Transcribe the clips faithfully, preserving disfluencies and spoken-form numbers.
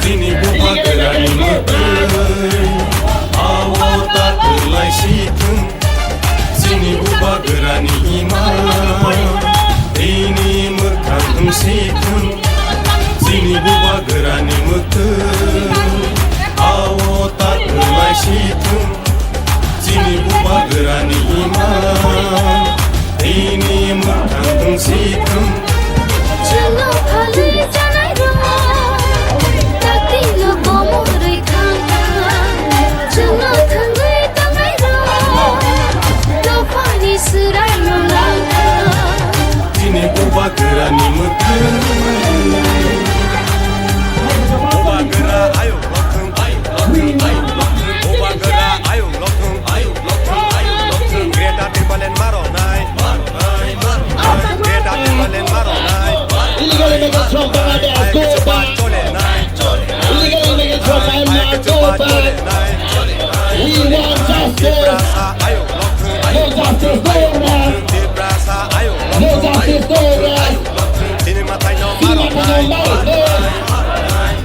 Chini bubagrani mwtwi awo ta kwlai si thung. Chini bubagrani ima tini mwkhang wng si thung. Chini bubagrani mwtwi awo ta kwlai si thung. Chini bubagrani ima tini mwkhang wng si thung. Chwngno phalwi chanairok, taktino komorwi thangkha. Chwngno thangwi tongnairok, dophani swraino langkha. Chini bubagrani mwtwi. Bubagra ayuk lokhwng, ayuk lokhwng, ayuk lokhwng. Bubagra ayuk lokhwng, ayuk lokhwng, ayuk lokhwng. Greater Tipraland maronai, maronai, maronai. Greater Tipraland maronai. Illegal immigrants from Bangladesh, go back. Illegal immigrants from Myanmar, go back. We want justice. No justice, no rest. No justice, no rest. Chini mwtaino maronai.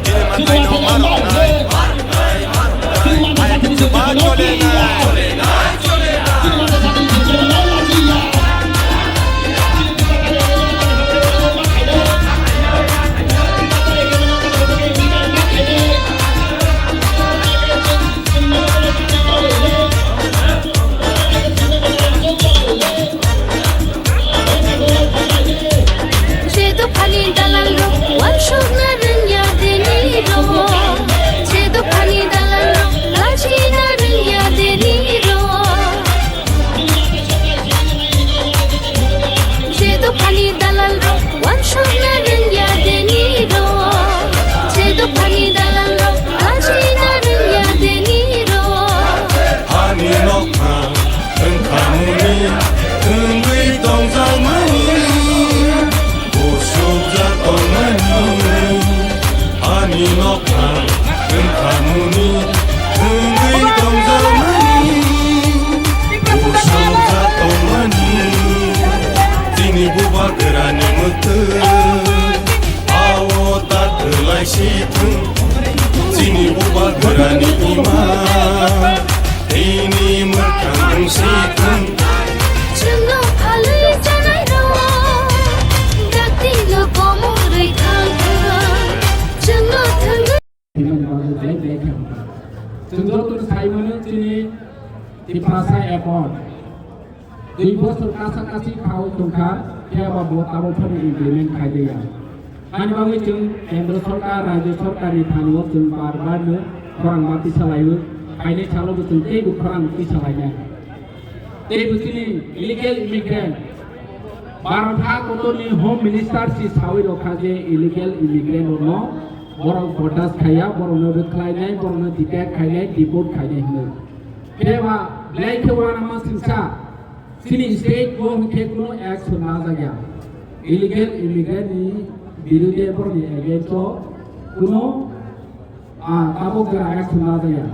Chini mwtaino maronai. Je dophani dalalrok uansukna rwngya dini rok. Je dophani dalalrok lachina rwngya dini rok. Je dophani dalalrok uansukna rwngya dini rok. Je dophani dalalrok lachina rwngya dini rok. Hani nokha wngkhamuni wngwi tongjakmani, busukjak tongmani. Hani nokha wngkhamuni wngwi tongjakmani, busukjak tongmani. Chini bubagrani mwtwi. Awo ta kwlai si thung, chini bubagrani ima, tini mwkhang wng si thung. Chwngno phalwi chanairok, daktino komorwi thangkha. Chwngno thangwi Chwng joto sai mano chini Tiprasa Accord. Dui bosor kasa kasi khaui tongkha, phiya ba bo tabok phano implement khai de ya. Ani bagwi chwng kendro sorkar, rajyo sorkarni thani-o chwng bar bar no khorang ma tisa lai-o, phainai salo bo chwng teibo khorang tisa lainai. Teibo chini illegal immigrant, Bharat ha kotorni Home Minister si saui rokha je illegal immigrant rokno borok bordas khaiya, borokno rwkhlainai, borokno detect khainai, deport khainai hwnwi. Phiya ba belai khe uanama singsa, chini state o hwnkhe kuno action lajakya. Illegal immigrant ni birude borokni against o kuno, ah, tabuk jora action lajakya.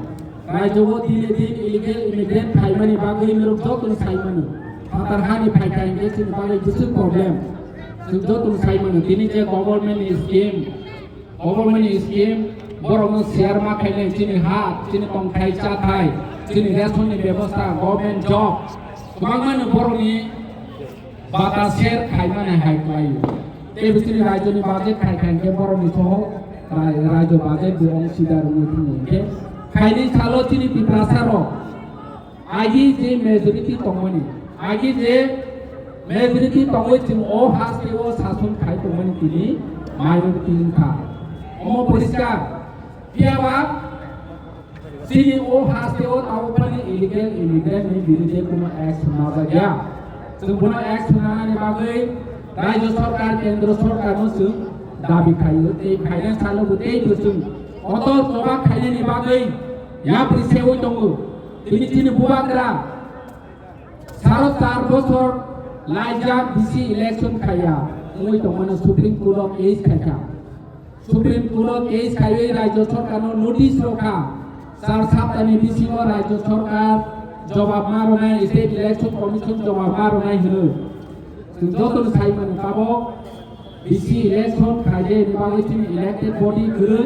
Rajyo o dine din illegal immigrant phaimani bagwi norok jotono sai mano. Phatar hani phaikha hwnkhe chini bagwi bwswk problem. Chwng jotono sai mano. Tini je government ni scheme, Government ni scheme, borokno share ma khainai, chini ha, chini tongthai, chathai, chini ration ni bebosta, government job, kwbangma no borokni bata share khaimani hai khlaio. Tei bo chini rajyoni budget khai khai khe borokni soho ra-, rajyo budget bo ong sida rwngwi thango hinkhe. Phaini salo chini Tiprasa rok Agi je majority tongmani, agi je majority tongwi chwng o haste o sason khai tongmani tini minority wngkha. Omo poriskar. Phiya ba chini o haste o tabuk phani illegal immigrant ni birude kuno action lajakya. Chwng bono action lanani bagwi rajyo sorkar, kendro sorkar no chwng dabi khaio. Tei phainai salo bo tei bo chwng kotor choba khainani bagwi yapri seui tongo. Tini chini bubagra saro char bochor laijak bisi election khaiya wngwi tongmano Supreme Court o case khaikha. Supreme Court o case khaiwi Rajya Sarkar no notice rokha. Char saptani bisingo Rajya Sarkar jawab ma rwnai, State Election Commission jawab ma rwnai hwnwi. Chwng jotono sai mano tabok Bisi election khaijani bagwi chini elected body kwrwi,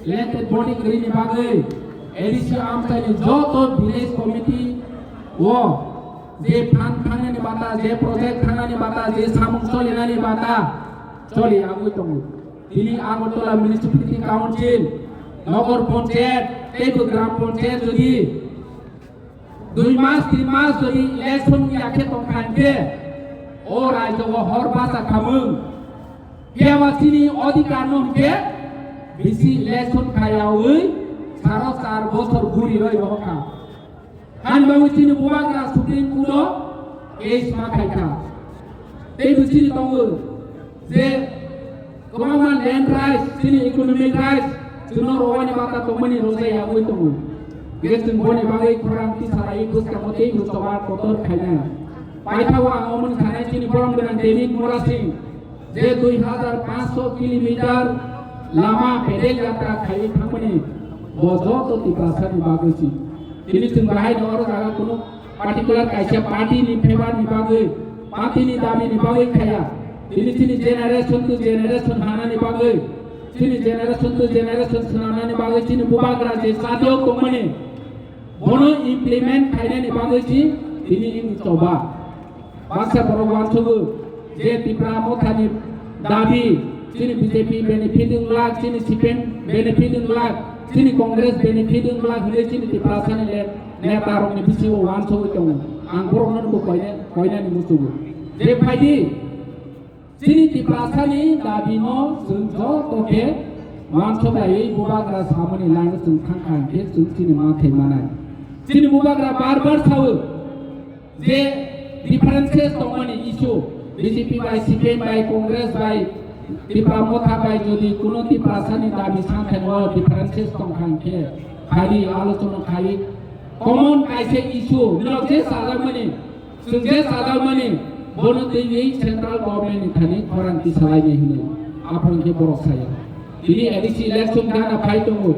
elected body kwrwini bagwi A D C amchaini joto village committee o je phan thangnani bata, je project thangnani bata, je samung cholinani bata choli agwi tongo. Tini Agartala Municipality Council, Nagar Panchayat, teibo Gram Panchayat jodi dui mas, tin mas jodi election ya khe tongkha hinkhe, o raijo o hor bacha khamung. Phiya ba chini odhikar no hinkhe bisi election khayawi saro char bochor guri roi rohokha. Hani bagwi chini bubagra Supreme Court o case ma khaikha. Teibo chini tongo je kwbangma land rights, chini economic rights, chwngno rwani bata tongmani rwjai yagwi tongo. Hingkhe chwng boni bagwi khorang tisalai bwskango teibo choba kotor khainai. Paithago ang omoni sanai chini borom gwnang David Murasing je dui hajar panchsho kilometer lama pedal yatra khaiwi thangmani bo joto Tiprasani bagwi si. Tini chwng bahai no oro jaga kunu particular kaisa party ni favor ni bagwi, party ni dabi ni bagwi khaya. Tini chini generation to generation hanani bagwi, chini generation to generation swnamnani bagwi chini bubagra je chajak tongmani bono implement khainani bagwi si tini ini choba. Baksa borok uansugo je Tipra Mothani dabi, chini B J P benefit wng glak, chini C P M benefit wng glak, chini Congress benefit wng glak hwnwi chini Tiprasani le neta rokni bisingo uansugwi tongo. Ang borokno bo koina, koinani musugo. Je phaidi, chini Tiprasani dabino chwng joto khe uansuk laiwi bubagra samani laino chwng thangkha hinkhe chwng chini manthai manai. Chini bubagra bar bar sao, je differences tongmani issue, B J P bai, C P M bai, Congress bai, Tipra Motha bai jodi kuno Tiprasani dabi santheno differences tongkha hinkhe, khali alochona khai common kaisa issue, norok je sajakmani, chwng je sajakmani, bono twiwi central government ni thani khorang tisalainai hwnwi aphano khe borok saya. Tini A D C election gana phai tongo,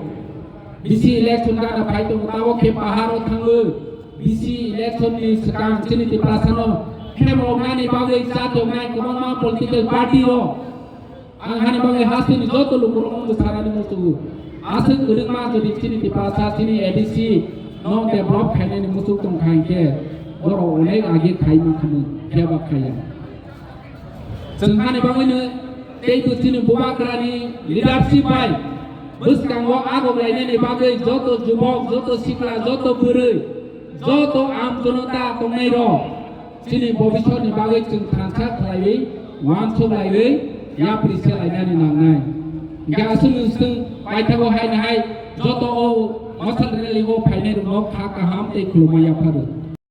B C election gana phai tongo, tabok khe paharo thangwi B C election ni swkang chini Tiprasano khemroknani bagwi chathoknai kwbangma political party rok. Ang hani bagwi hasteni joto lukurokno bwsarani musugo. Aswk kwrwngma jodi chini Tiprasa chini A D C no develop khainani musuk tongkha hinkhe borok onek age khai mankha, phiyaba khaiya. Chwng hani bagwino teibo chini bubagrani leadership bai bwskango agok lainani bagwi joto jubok, joto sikla, joto bwrwi, joto am jonota tongnairok chini bobiswtni bagwi chwng thansa khlaiwi, uansuk laiwi, yapri se lainani nangnai. Hingkhe aswk nwng chwng paithago haino hai joto o mothani rally o phainairokno kha kaham tei khulumma yapharo.